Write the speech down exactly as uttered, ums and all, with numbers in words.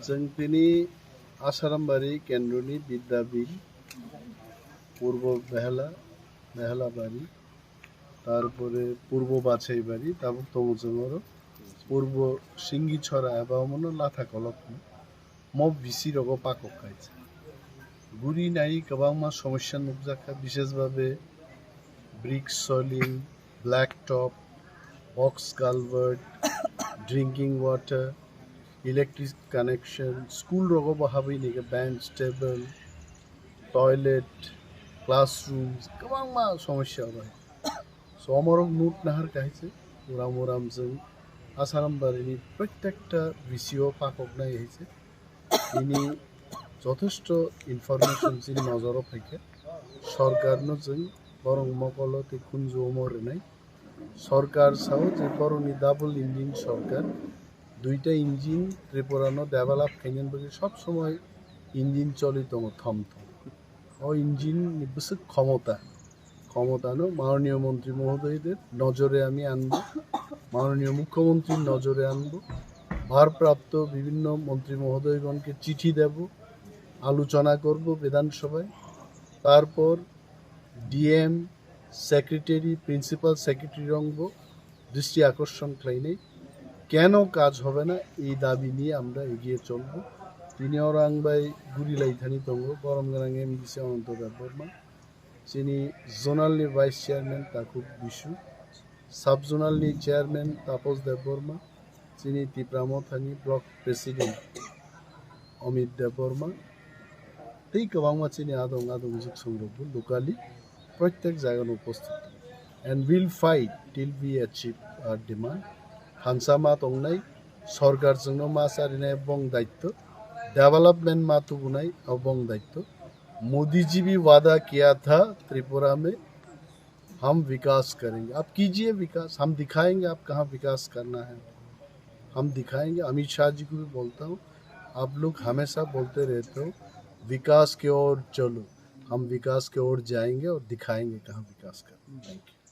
Chwng tini Asarambari kendroni Bidyabil, Purbo Behela, Behelabari, tarpore Purbo Bachaibari, tabuk tongo chwng oro Purbo Singichora eba omono Latha Kolok hino. Mo V C rogo pakok kaisa. Guri nai kwbangma somosya nukjakha, bishesh bhabe brick soiling, black top, box culvert, drinking water, electric connection, school rogo bo habwi nike bench, table, toilet, classrooms, kwbangma somosya bai. So omorok nut nahar kaisa, uram uram jwng Asarambari ni prottekta V C o pakok nai haise. Ini jotheshto information chini nojoro phaikha. Sorkar no chwng borok mokolo tei khunju omo rwnai. Sorkar sao je borokni double engine sorkar, duita engine Tripura no develop khainani bagwi sob somoi engine choli tongo thom thom. O engine ni bwswk khomota, ক্ষমতানো মাননীয় মন্ত্রী মহোদয়দের নজরে আমি আনব, মাননীয় মুখ্যমন্ত্রীর নজরে আনব, ভারপ্রাপ্ত বিভিন্ন মন্ত্রী মহোদয়গণকে চিঠি দেব, আলোচনা করব বিধানসভায়। তারপর ডিএম, সেক্রেটারি, প্রিন্সিপাল সেক্রেটারি রংব দৃষ্টি আকর্ষণ খাইনি, কেন কাজ হবে না, এই দাবি নিয়ে আমরা এগিয়ে চলব। Tini oro ang bai guri lai thani tongo, borom gwnang M D C Ananta Debbarma, chini zonal ni vice chairman Takhuk Bisu, sub zonal ni chairman Tapos Debbarma, chini Tipra Mothani block president Amit Debbarma, tei kwbangma chini adong adong jwksong rokbo locally prottek jaga no uposthit. And we'll fight till we achieve our demand. Hansa ma tongnai, sorkar chwngno ma charinai bong daitto, development ma tubunai abo bong daitto. Modi जी भी वादा किया था त्रिपुरा में हम विकास करेंगे। आप कीजिए विकास, हम दिखाएंगे आप कहाँ विकास करना है, हम दिखाएंगे। अमित शाह जी को भी बोलता हूँ, आप लोग हमेशा बोलते रहते हो विकास के ओर चलो, हम विकास के ओर जाएंगे और दिखाएंगे कहाँ विकास करना है। Thank you।